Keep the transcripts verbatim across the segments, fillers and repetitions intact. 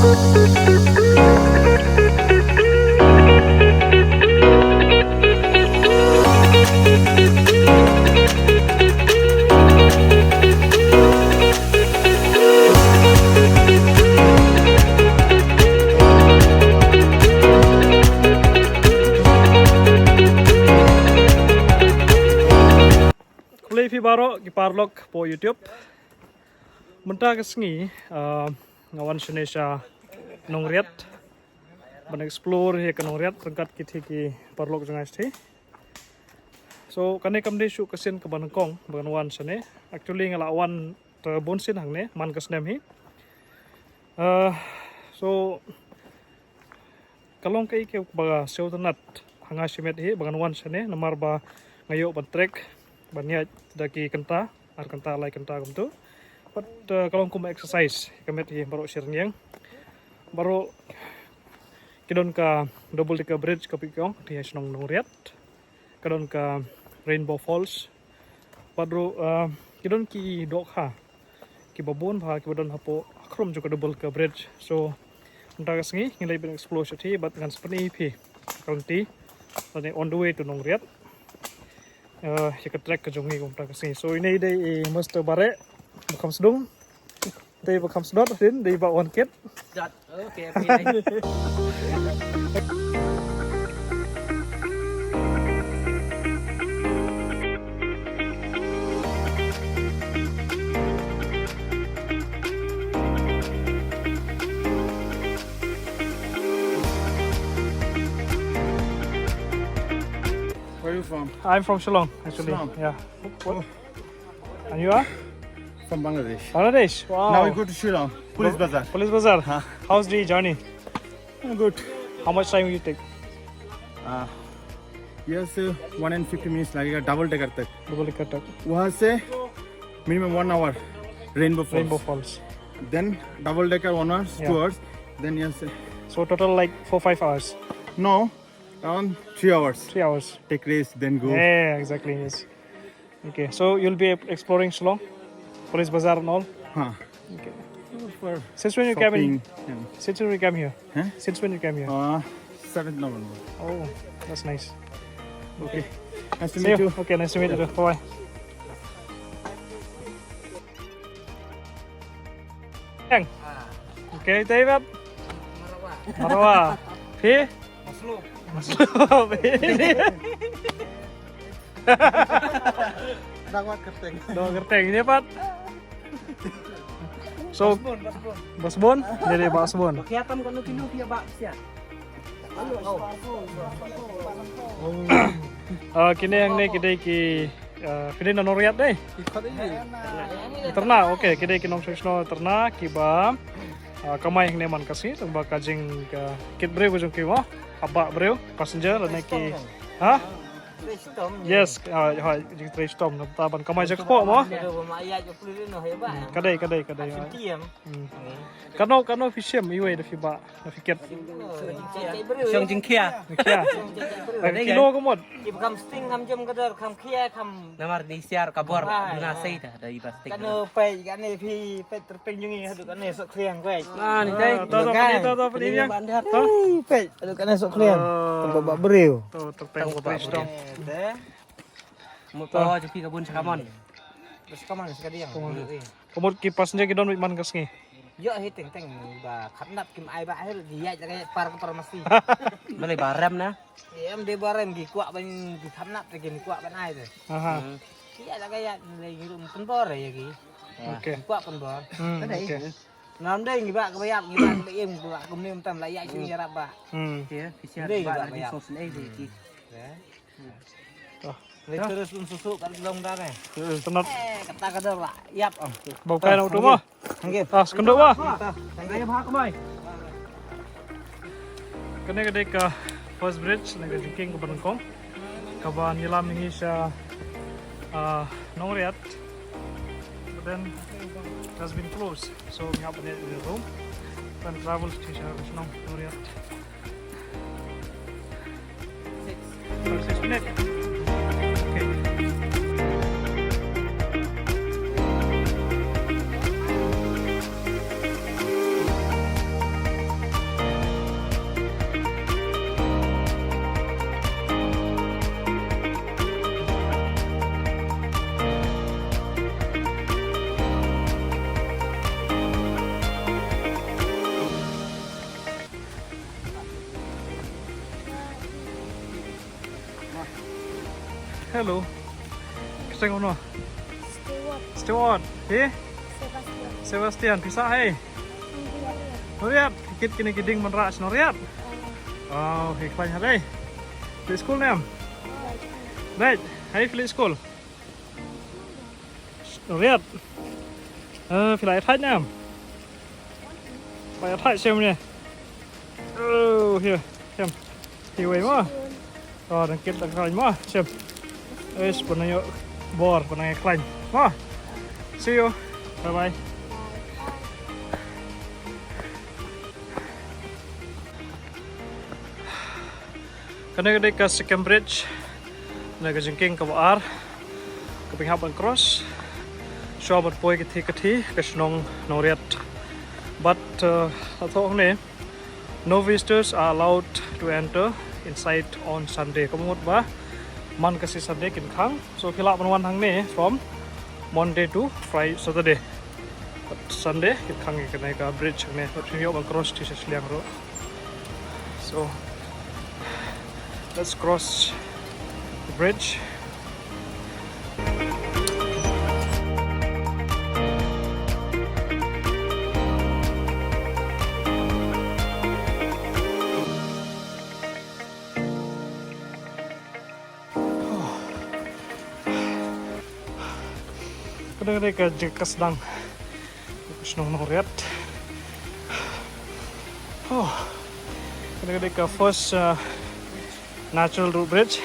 Khublei phi baroh ki paralok hapoh YouTube. Mynta ka sngi, ah, nga wan shane sha Nongriat ban explore ïa ka Nongriat ryngkat kiti ki paralok jong nga shatei. So kane kam dei shuh ka sien kaba nyngkong ba ngan wan shane. Actually nga la wan te bun sien hangne man ka snem hi. Ah, so ka long kaei kaba sngewtynnat ha nga shimet hi ba ngan wan shane namar ba nga ïoh ban trek ban ïaid da ki kynta, ar kynta, lai kynta kumtu. Bad, uh, ka long kum exercise ka met hi baroh shi rynïeng. Baroh ki don ka double decker bridge ka phi ong, te ha shnong Nongriat. Ka don ka Rainbow Falls. Bad ruh, uh, ki don ki dohkha kiba bun bha kiba don hapoh ha khrum jong ka double decker bridge. So mynta ka sngi ngin leit ban explore shathie bad ngan sa pyni ïa phi ka lynti lane on the way to Nongriat. Uh, ïa ka trek ka jong ngi mynta ka sngi. So ine i dei i Mister Bareh ba kham sdung. Dei ba kham sdot, dei ba wan kit. Dot. Okay, okay. Where are you from? I'm from Shillong, actually. Shillong. Yeah. Oh. And you are? From Bangladesh. Bangladesh? Wow. Now we go to Shillong. Police Bazar. Police Bazar. Huh. How's the journey? Uh, good. How much time will you take? Uh, यहाँ से one and fifty minutes लगेगा double decker तक। Double decker तक। वहाँ से minimum one hour, rainbow falls. Rainbow falls. Then double decker one hour, two hours. Then यहाँ से। So total like four five hours? No, around three hours. Three hours. Take rest, then go. Yeah, exactly, yes. Okay, so you'll be exploring Shillong, Police Bazar and all? Huh. Okay. For shopping. Since when you came in? Yeah. Since when you came here? Huh? Since when you came here? Uh, seventh November. Oh, that's nice. Okay. Nice to meet you. See you. Okay, nice to meet you too. Bye. Yang. Ah. Okay, David. Marawa. Marawa. Phi? Maslo. Maslo. Dawat kerteng. Dawat kerteng. Ine pat? So, Basbon, Basbon. Basbon? Jadi Basbon. Kiatam kanu kinu kia bak sia. Ah, kine hangne ki dei ki, ah, phi dei na Nongriat dei? Tyrna, okay, ki dei ki nongshong shnong Tyrna kiba, ah, kamai hangne man ka sngi, tang ba ka jing, ah, kit briew ka jong ki mo, haba briew, passenger, lane ki, ha? Yes, ah, ha, jingtrei shitom, nangta ban kamai ja kpoh mo. Ka dei, ka dei, ka dei. Hmm. Kano, kano phi shim iwei da phi bah, da phi kit? Shong jingkhia. Jingkhia. Kilo ka mut. Ki ba kham sting kham jam ka dor kham khia kham. Namar di siar ka bor. Ai. Duna sei da da i ba sting. Kano peit kane phi peit terpeng jong ngi haduh kane sok khliang peit. Ah, ni dei. To to ni to to ni yang. To. Peit haduh kane sok khliang. Tang ba briew. To terpeng ba briew. Te. Mut to jong phi ka bun shakamon. Shakamon shakadiang. Ka mut ki passenger ki don beit man ka sngi. Ïoh hi teng teng ba khamnap kim ai ba hi ruh ki ïaid la ka ïaid par ka par masi. Balei ba rem na? Em dei ba rem ki kwah ban ki khamnap te ki kwah ban ai te. Aha. Ki ïaid la ka ïaid lei ngi ruh pynbor ïa ki. Okay. Ki kwah pynbor. Hmm, okay. Ngam dei ngi ba ka ba ïap ngi ba ka ba im ngi ba kumne mynta la ïaid shu ïarap ba. Hmm. Dei ba la di sos nei dei ki. Dah. Ni terus pun susu kat long dah eh. Tenat. Eh, kata kata lah. Yap. Bau kai nak tu mah. Okey. Ah, sekenduk mah. Tanggai bah kemai. Kane ka dei ka first bridge na ka jingkieng kaba nyngkong kaba ngi lam hi sha, ah, Nongriat. But then it has been closed. So ngi hap ban ïaid ïa ka room ban travel sha shnong Nongriat. Six minutes. Okay. Hello. Kyrteng kumno? Stewart. Stewart. Hi? Sebastian. Sebastian, phi sah hei? Nongriat. Nongriat. Kit kine ki dieng ban rah sha Nongriat. Oh, hi khlaiñ ha dei. Phi leit skul ne em? Dei. Hei phi leit skul. Nongriat. Eh, phi la ïathait ne em? Phi la ïathait shem ne. Oh, hi shem. Hi wei mo. Oh, dang kit dang khlaiñ mo shem. Ïs, ban ïoh bor, ban ïa khlaiñ mo. See you. Bye bye. Kane ka dei ka second bridge na ka jingkieng kaba ar kaba ngi hap ban cross shuwa ban poi ka thik ka thik ka shnong Nongriat. But, uh, la thoh hangne, no visitors are allowed to enter inside on Sunday. Ka mut ba man ka sngi Sunday kin khang. So phi lah ban wan hangne from Monday to Friday, Saturday. But Sunday kin khang ïa kane ka bridge hangne. But phin ïoh ban cross shuh sha shiliang ruh. So let's cross the bridge. Kane ka dei ka jingkasdang shnong Nongriat. Oh. Kane ka dei ka first, uh, natural root bridge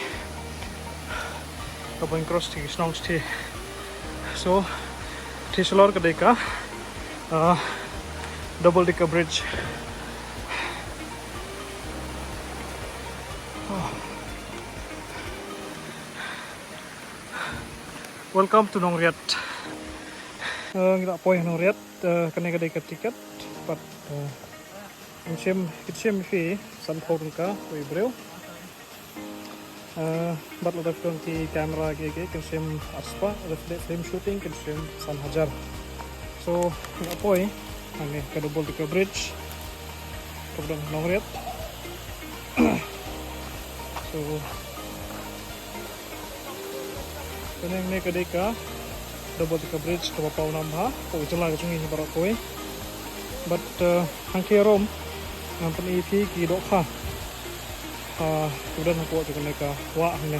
kaban cross sha ki shnong shathie. So shathie shalor ka dei ka, uh, double decker bridge. Oh. Welcome to Nongriat. Uh, ngi la poi Nongriat. Uh, kane ka dei ka ticket. But, uh, kin shim, kin shim fee sanphew tyngka uwei u briew. Uh, but lada phi don ki camera ki ki kin shim arspah, lada phi dei film shooting kin shim san hajar. So ngi la poi hangne ka double decker bridge kaba don Nongriat. So kane ka dei ka double decker bridge kaba paw nam bha hapoh ka jylla ka jong ngi baroh kawei. But, uh, hangtei harum ngan pyni ïa phi ki dohkha, uh, kiba don hapoh jong kane ka wah hangne.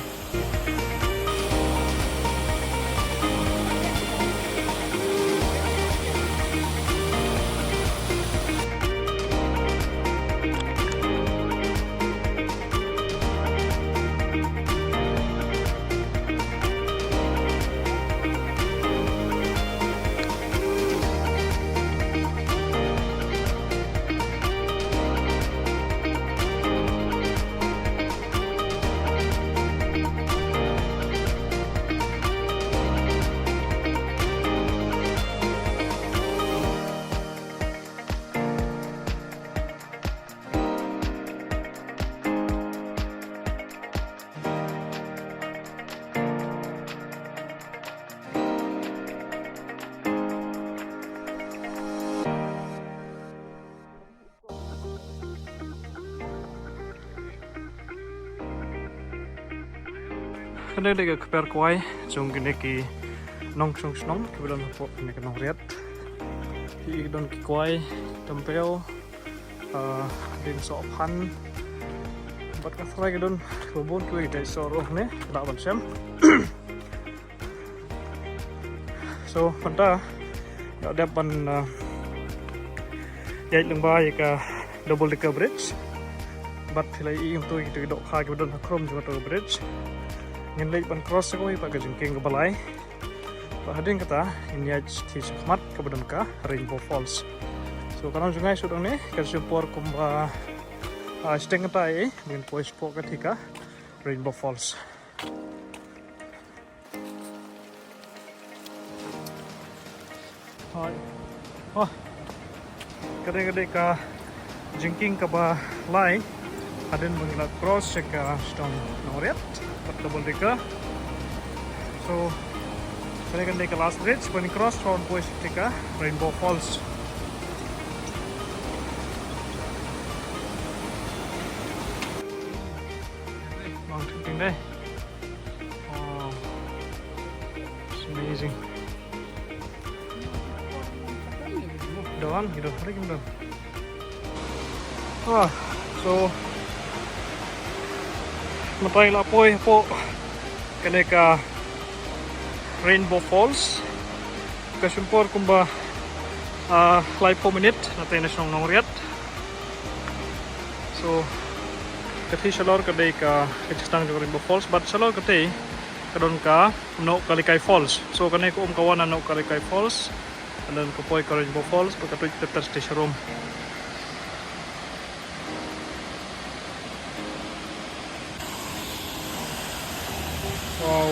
Kane ka dei ka kper kwai jong kine ki nongshong shnong kiba don hapoh kane ka Nongriat. Ki don ki kwai, tympiew, ah, dieng sohphan. Bad ka tharai ka don kiba bun kiwei ki jait soh ruh ne, ki lah ban shem. So mynta nga dep ban, ah, ïaid lyngba ïa ka double decker bridge. Bad phi la ïohi kumto ïa kito ki dohkha kiba don ha khrum jong kato ka bridge. Ngin leit ban cross sa kawei pat ka jingkieng kaba lai. Bad hadien kata ngin ïaid shathie shakhmat kaba don ka Rainbow Falls. So ka nong jong ngi shu dang ne kan shim por kumba, ah, shiteng kynta ei ei ba ngin poi shapoh ka thik ka Rainbow Falls. Hoi. Oh. Ka dei, ka dei ka jingkieng kaba lai hadien ba ngi la cross sha ka shnong Nongriat bad double decker. So ka dei, ka dei ka last bridge ba ngin cross sha ban poi sha ka Rainbow Falls. Long shooting dei. Oh, Hon, ki don, hynrei kim don. Ah, so mynta ngi la poi hapoh kane ka Rainbow Falls. Ka shim por kumba, ah, laiphew minit na tei na shnong Nongriat. So ka thei shalor ka dei ka, ka jingstang jong Rainbow Falls, but shalor ka tei ka don ka Nohkalikai Falls. So kane ka um ka wan na Nohkalikai Falls. And then ka poi ka Rainbow Falls, bad ka tuid ter ter sha rum. Wow.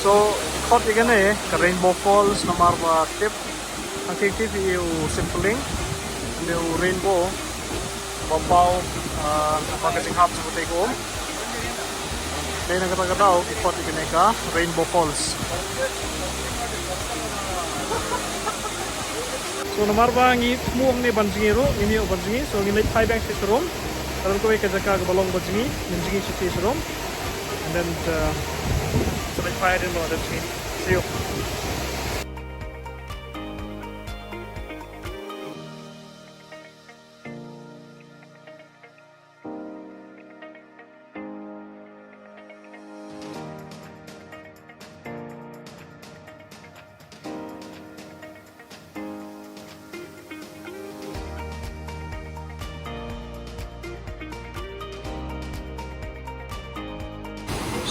So, khot ïa kane ka Rainbow Falls namar ba tip, hangtei tip ïa u symboling, ïa u rainbow, ba paw, ah, ba ka jinghap jong ka tei ka um. Dei na kata ka daw ki khot ïa kane ka Rainbow Falls. So namar ba ngi thmu hangne ban jngi ruh, ngim ïoh ban jngi, so ngin leit phai biang sha rum. Ka don kawei ka jaka kaba long ban jngi, ngin jngi sha sha rum. And then, uh, sa leit phai hadien ba la dep jngi. See you.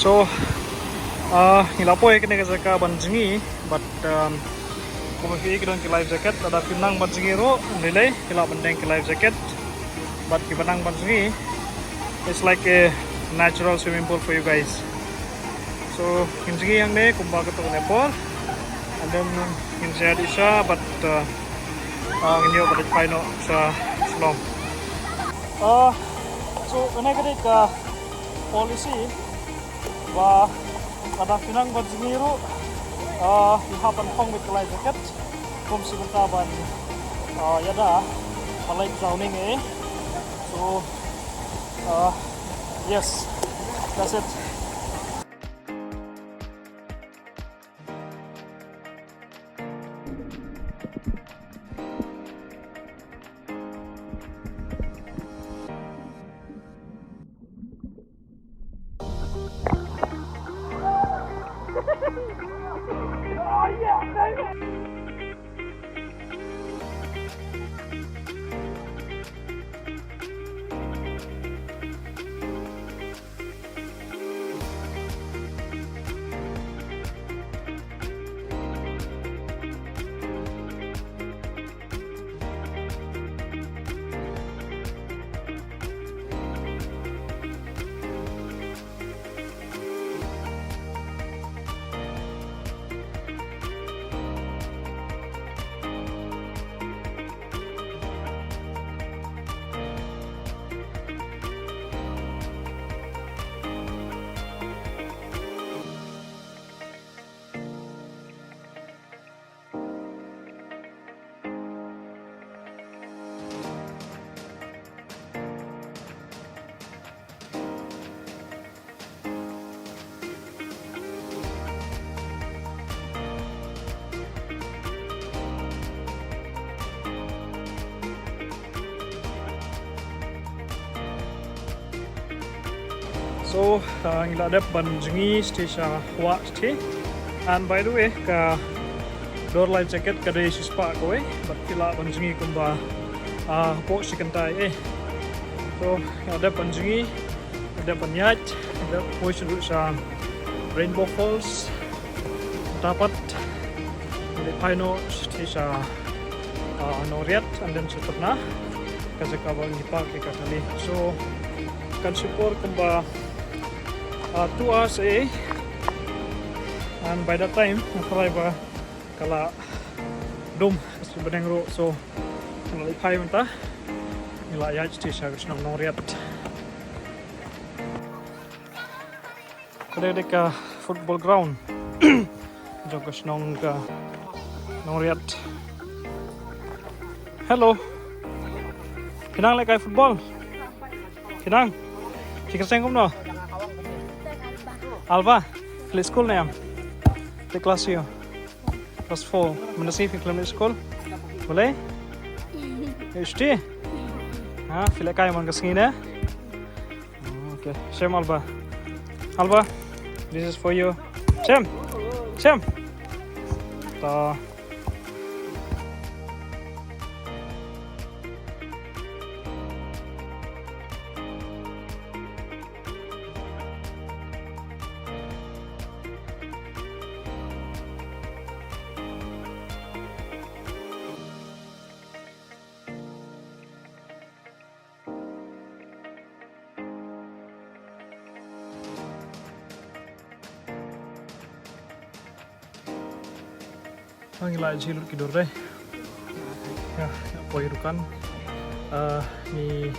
So, ah, ngi la poi kane ka jaka ban jngi, but, um, kumba phi i ki don ki life jacket, lada phim nang ban jngi ruh, ym lei lei, phi lah ban deng ki life jacket, but kiba nang ban jngi, it's like a natural swimming pool for you guys. So, ngin jngi hangne kumba katto katne por, and then ngin sa ïaid sha, but, uh, ah, ngin ïoh ban leit phai noh sha Shillong. Ah, so, kane ka dei ka policy ba lada phi nang ban jngi ruh, ah, phi hap ban phong beit ka life jacket, kum shi bynta ban, ah, ïada ba leit drowning eh. So, ah, yes, that's it. So, uh, ngi la dep ban jngi sha sha wah sha. And by the way, ka dor life jacket ka dei shispah kawei, bad phi lah ban jngi kumba, uh, hapoh shi kynta eh. So, ngi la dep ban jngi, ngi la dep ban ïaid, ngi la dep poi sha Rainbow Falls. Tapat, ngi phai noh sha, ah, Nongriat, and then sha Tyrna, ka jaka ba ngi park ïa ka kali. So kan shu por kumba, ah, two hours eh, and by that time nga tharai ba ka la dum ka shu bneng ruh. So ngi la phai mynta, ngi la ïaid sha ka shnong Nongriat. Ka dei, dei ka football ground jong ka shnong ka Nongriat. Hello. Phi nang lehkai football? Phi nang? Kyrteng kumno? Alba. Phi leit skul ne em? Phi leit klas ïa. Klas four. Mynta sngi phi khlem leit skul? Balei? Ïa u shuti? Ha, phi lehkai man ka sngi ne? Oh, okay. Shem Alba. Alba, this is for you. Shem. Shem. Ta. Ngi la jhi lut ki dur dei. Ïa, ïa poi dukan. Ah, ngi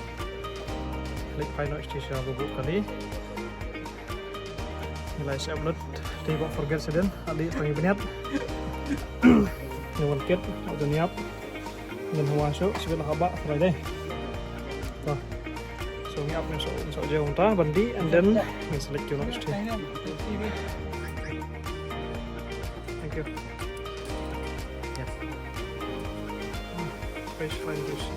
leit phai noh sha sha buh kali. Ngi la sep lut. Te ba forget sha den. Ali pang bniat. Ngi wan kit, ap duniap. Ngan hawa shuh, sibit la haba Friday. Bah. So ngi ap ngi shu, ngi shu je hunta ban dih and then ngi select ki nong shuh. Thank you. Yes. Fresh fine juice.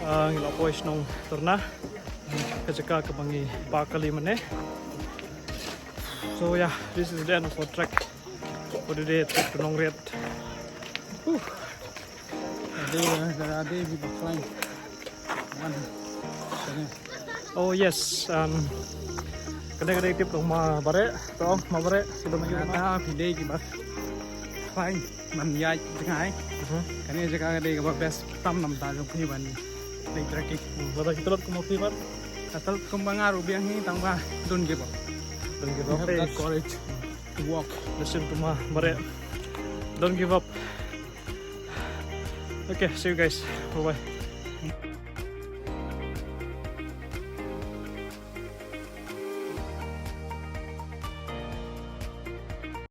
Ah, ngi la poi shnong Tyrna. Ka jaka kaba ngi ba kali mynne. So yeah, this is the end of our trek for the day, trek to Nongriat. Whew. Ade, ade, ade, we climb. One. Oh yes, um, kane ka dei tip dong Ma Bareh, to Ma Bareh, sila ma yu ma. Ata phi dei kiba climb man ïaid jngai. Mhm. Kane jaka ka dei kaba best tam namar jong phi ban dei trekking. Hmm, lada ki tlot kum phi ban. Ka tlot kum ba nga ruh biang hi tang ba don't give up. Don't give up. You have that courage to walk. Listen to Ma Bareh. Don't give up. Okay, see you guys. Bye bye.